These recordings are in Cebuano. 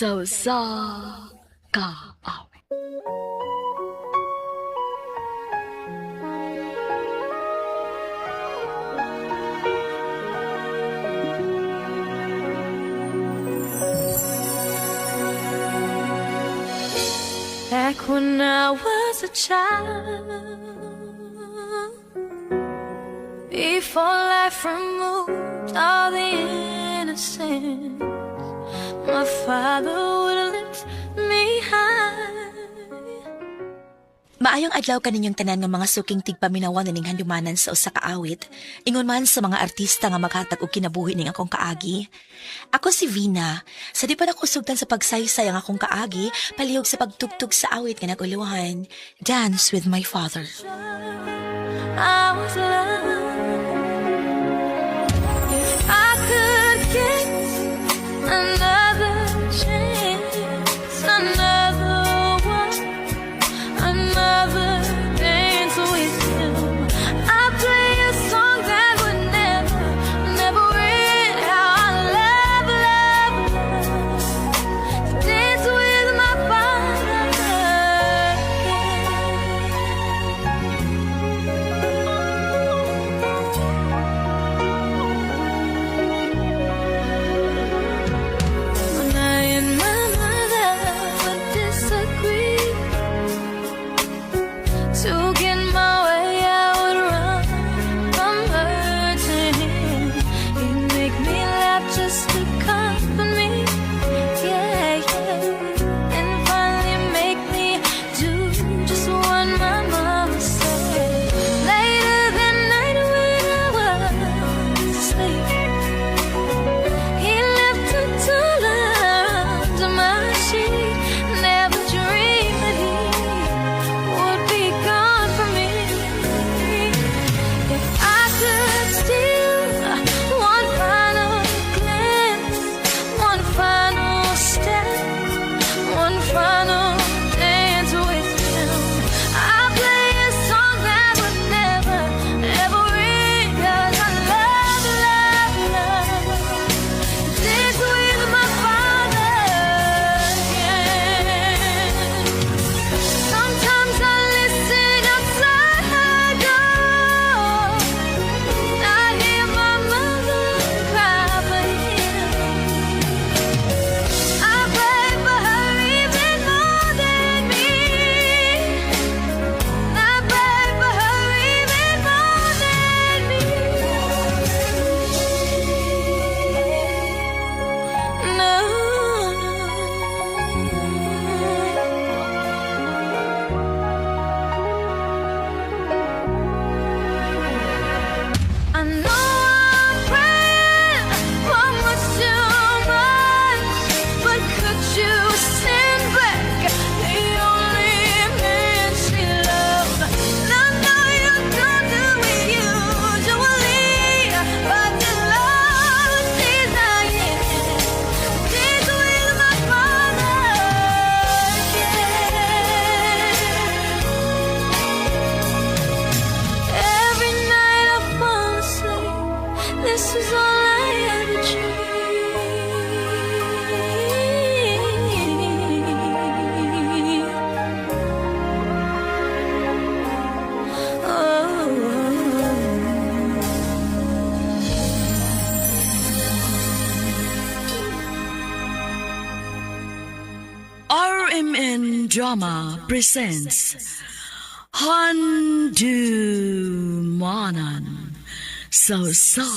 Sa usa ka awit. Back when I was a child, before life removed all the innocence, my father would lift me high. Maayong adlaw kaninyong tanan nga mga suking tigpaminawan nining handumanan sa usa ka awit. Ingon man sa mga artista nga maghatag og kinabuhi ning akong kaagi. Ako si Vina. Sa di pa nako sugtan sa pagsaysay ang akong kaagi, palihog sa pagtugtog sa awit nga naguluhan. Dance with My Father. I was loved. If I could get another chance, another one, another dance with him, I'd play a song that would never, never end. How I love, love, love to dance with my father again. When I and my mother would disagree, to get my way, I would run from her to him. He'd make me laugh just to comfort me, yeah, and finally make me do just what my mama said. Later that night when I was asleep, he left $1 under my sheet. Never dreamed that he would be gone from me. If I could steal one final glance, one final step, one final dance with him, I'd play a song that would never, ever end. 'Cause I love, love, love to dance with my father again. Sometimes I listen outside her door. I hear my mother cry for him. I pray for her even more than me. I pray for her even more than me. No, no. I know I'm praying for much too much, but could you send back the only man she loved? And I know you don't do it usually, but the love she's dying. Dance with my father again. Every night I fall asleep, this is all I ever dream. Oh. RMN Drama presents Handumanan sa usa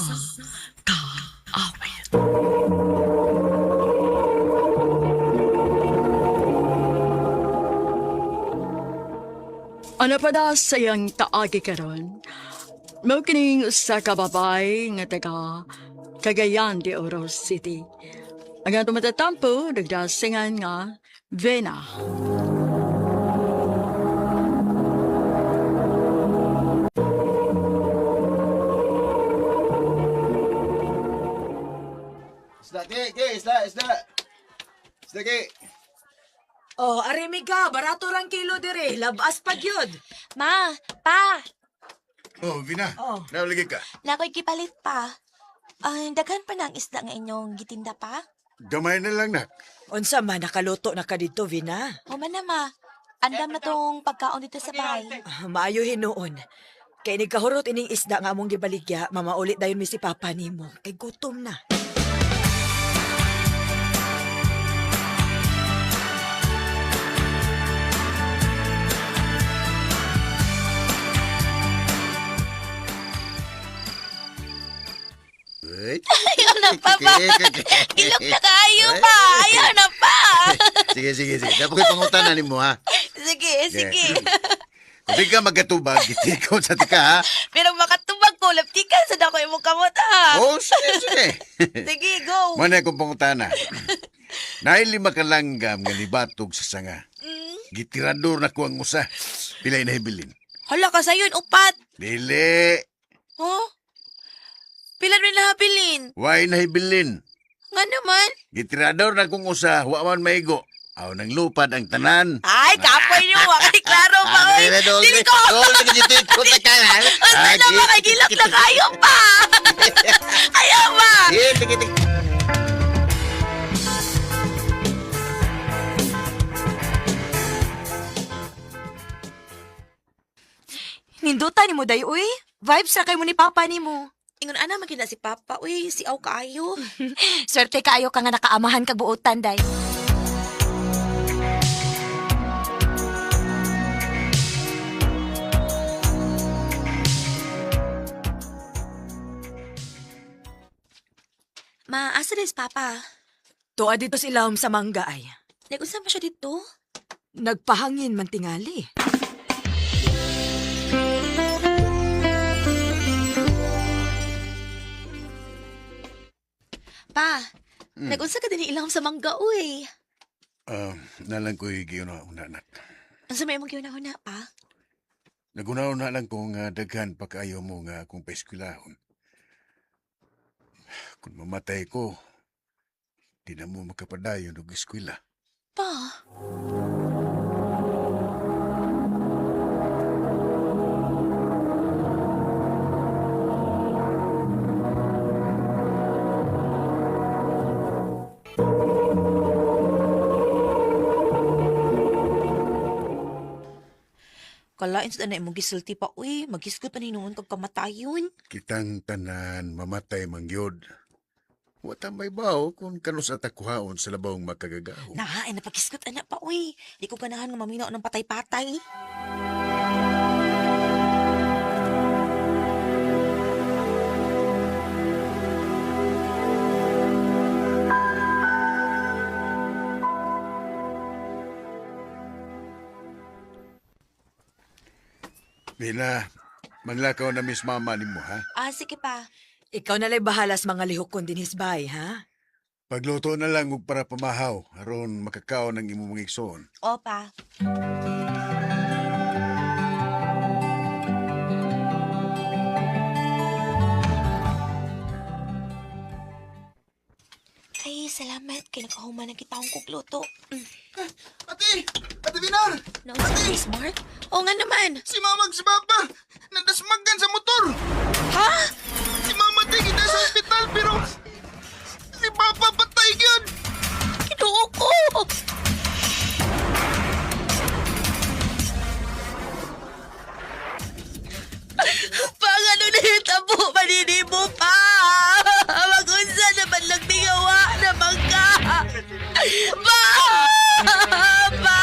ka awit. Ano pa da sa iyang kaagi karon? Mao kining usa ka babae nga taga Cagayan de Oro City. Ang atong matatampo, nagdasingan nga Vena. Isda, ki, ki, isda, isda. Isda, ki. Oh, arimi ka, barato rang kilo dire, labas pa gyud. Ma, pa, Oh, Vina. Oh. Nauligi ka. nakoy gipalit pa. Ay, daghan pa na ang isda nga inyong gitinda pa. Gamay na lang, nak. Unsa man nakaluto na ka didto, Vina? Human na, ma. Andam na tong pagkaon dito sa bahay. Ah, maayo hinuon. Kay nigkahurot ining isda nga among gibaligya, mamaulit dayon mi si Papa nimo. Kay gutom na. Ay, Ayaw na pa ba? Ilok na kaayo pa. Ayaw na pa. Sige, sige, sige. Dapat ko'y pangutana nimo ha. Sige, sige. Kung di ka magkatubag, gitikaw sa tika ha. Pero makatubag ko, laptikan sa dako imong kamot ha. Oh, sige, sige. Sige, go. Muna akong pangutana. Naay lima ka langgam nga libatog sa sanga. Gitirador na ko ang usa. Pilay na hibilin. Hala ka sayon, upat. Dili. Huh? Pila rin nahabilin? Way na hibilin. Nga naman. Gitirador na kong usa, wa man maigo. Aw nang lupad ang tanan. Ay, kapoy niyo. Wakati klaro pa, oy. Dili ko. Basta na ba kay gilok na kayo pa? Ayaw ba? Sige, sige. Ninduta nimo day uy. Vibes ra kay mo ni Papa nimo. Ingon ana man na si Papa, uy, si aw kaayo. Swerte kaayo ka nga nakaamahan kag buotan, day. Ma, asa na si Papa? Tuwa dito sa ilawom sa mangga ay. Nag-unsa pa siya dito? Nagpahangin man tingali. Pa, nag-unsa ka din ilawom sa mangga, uy. Ah, nalang ko'y giuna-una na. Unsa may imong giuna-una pa? Naguna-una lang ko nga daghan pa kaayo mo nga akong paeskwelahon. Kung mamatay ko, di na mo makapadayon og eskwela. Pa. Kalain sa na imong gisulti pa, uy, magisgot pa ni noon kag kamatayon. Kitang tanan mamatay man gyud. Wa ta may bawo kung kanus at kuhaon sa labawng makagagaw. Na, ay napagisgot ana pa, uy. Di ko ganahan nga maminaw ng patay-patay. Mila, manglakaw na miss mama nimo ha. Ah, sige pa. Ikaw na lay bahala sa mga lihok kon dinhis bay, ha? Pagluto na lang og para pamahaw aron makakaon ang imong mga igsoon. O pa. Ay, salamat. Kay nakahuman na kita akong kugluto. Ate! Ate Binar! No, si Mark? Oo nga naman. Si Mama ug si Papa! Nadasmagan sa motor! Ha? Si Mama di kita sa ospital pero si Papa patay gyud! Kinuo ko! Pangano na yung tabo, maninimo pa! Magunsa naman lang tingawa naman ka! Pa! Pa!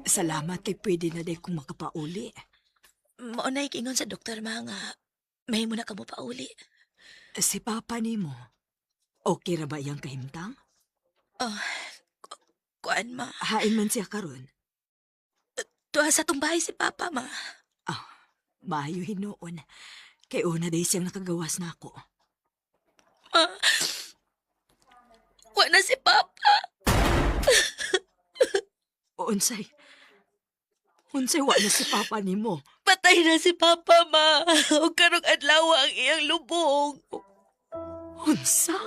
Salamat kay pwede na day kong makapauli. Maunay kingon sa doktor mga may mo na ka mo pauli. Si Papa nimo. Okay ra ba iyang kahimtang? Oh, kuan ma. Hain man siya karon. Tuwa sa tong bahay si Papa ma. Ah, maayo hinuon. Kay una day siyang nakagawas na ako. Ma, kuan na si Papa. Unsay? Unsay wa na si Papa nimo? Patay na si Papa, ma. O karong adlaw ang iyang lubong. Unsa?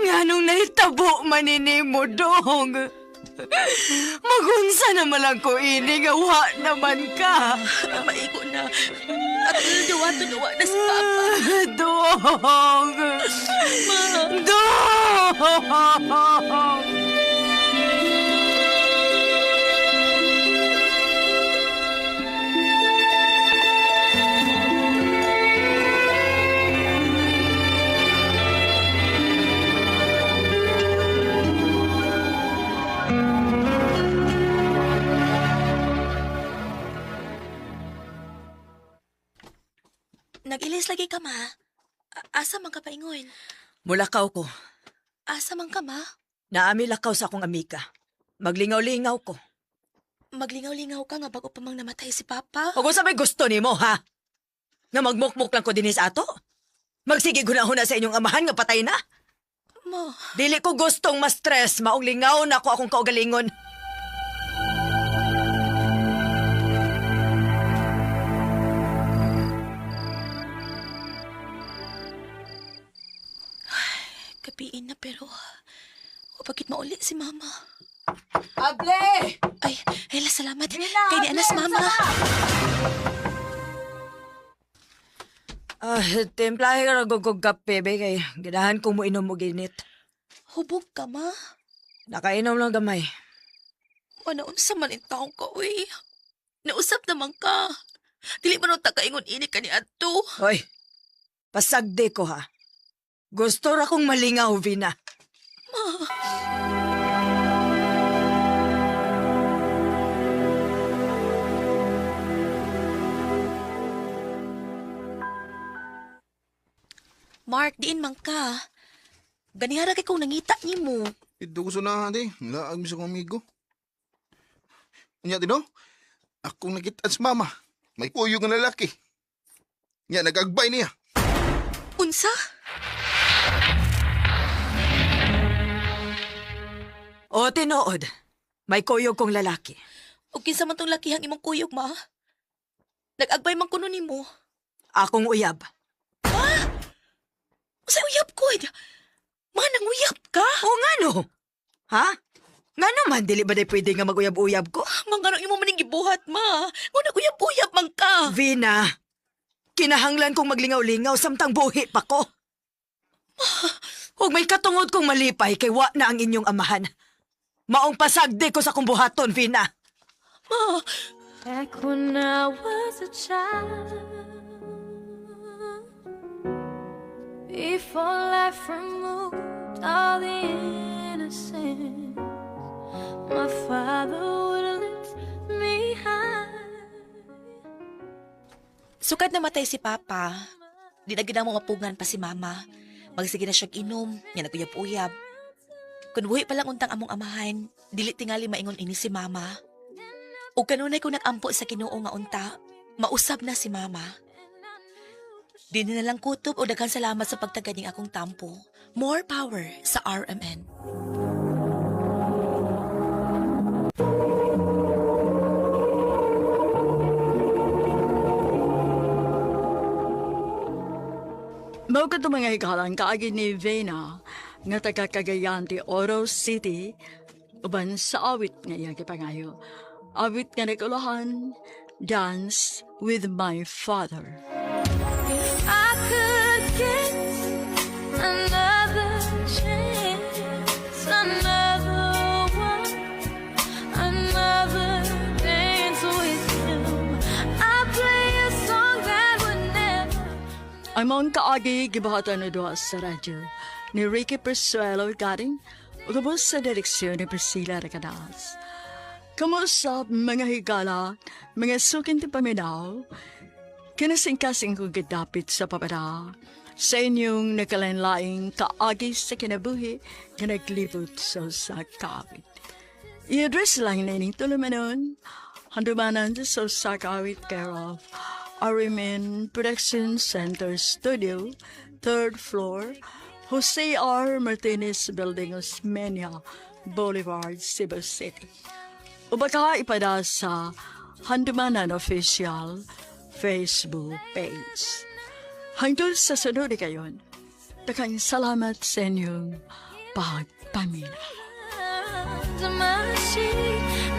Nganong nahitabo man mo, dong? Magunsa naman lang ko ini nga wa naman ka. Maigo na. At duwa wa na si Papa. Dong! Dong! Nag-ilis lagi ka, ma. Asa man ka paingon? Mulakaw ko. Asa man ka, ma? Naami lakaw sa akong amika. Maglingaw-lingaw ko. Maglingaw-lingaw ka nga bago pa mang namatay si Papa. O kung sa may gusto nimo, ha? Nga magmukmuk lang ko dinhi sa ato? Magsige gunahuna sa inyong amahan nga patay na? Ma, Dili ko gustong ma-stress, maong lingaw na ako akong kaugalingon. gabiin na pero wapagit mauli si Mama. Able! Ay, hala, salamat. Kay ni anas, Mama. Ah, timplahe ka na kape, be, kay ganahan kong moinom og init. Hubog ka, ma. Nakainom lang gamay. Manaunsa man in taong ka, uy. Nausap naman ka. Dili man unta kaingon ini ka ni adto. Hoy, pasagdi ko ha. Gusto ra kong malingaw, Vina. Ma. Mark, diin man ka. Ganihara kay kong nangita nimo. Ito ko sunahan di. Laag mi sa kong amigo. Unya din, no? Akong nakitaan sa mama. May kuyog nga lalaki. Nya, nag-agbay niya. Unsa? O tinuod, may kuyog kong lalaki. O kinsa man tong lakihang imong kuyog, ma? Nag-agbay man kuno nimo. Akong uyab. Unsay uyab ko? Ma, nanguyab ka? O nga no? Ha? Nga naman, dili ba day pwede nga mag-uyab-uyab ko? Mangano imo maning gibuhat, ma? Nga naguyab-uyab man ka. Vina, kinahanglan kong maglingaw-lingaw samtang buhi pa ko. Ug may katungod kong malipay kay wa na ang inyong amahan. Maong pasagdi ko sa akong buhaton, Vina. Ma, Back when I was a child, before life removed all the innocence, my father would lift me high. Sukad namatay si Papa, di na gid mo mapugngan pa si Mama. Magsige na siyag inom, nga naguyab-uyab. Kun buhi pa lang untang among amahan, dili tingali maingon ini si Mama. Ug kanunay ko nagampo sa Ginoo nga unta, mausab na si Mama. Di na lang kutob o daghan salamat sa pagtagad ning akong tampo. More power sa RMN. Mao kadto mga hikalang kaagi ni Vena nga taga Cagayan de Oro City uban sa awit nga iyang gipangayo. Awit nga nagulahan, Dance with My Father. If I could get another chance, another one, another dance with him, I'd play a song that would never. Ang maong kaagi gibuhatan na duha sa radyo ni Ricky Persuelo Garing ug ubos sa direksyon ni Priscilla Recadas. Kamusta mga higala, mga suking paminaw, kinasingkasing kong gidapit sa papada sa inyong nakalain-laing kaagi sa kinabuhi nga naglibot sa usa ka awit. I-address lang na ining tulumanon, Handumanan sa usa ka awit, care of Arimen Production Center Studio, third floor, Jose R. Martinez Building, Osmeña Boulevard, Cebu City. O baka ipada sa Handumanan Official Facebook page. Hangtod sa sunod kayon, daghang salamat sa inyong pagpaminaw. Under my sheet.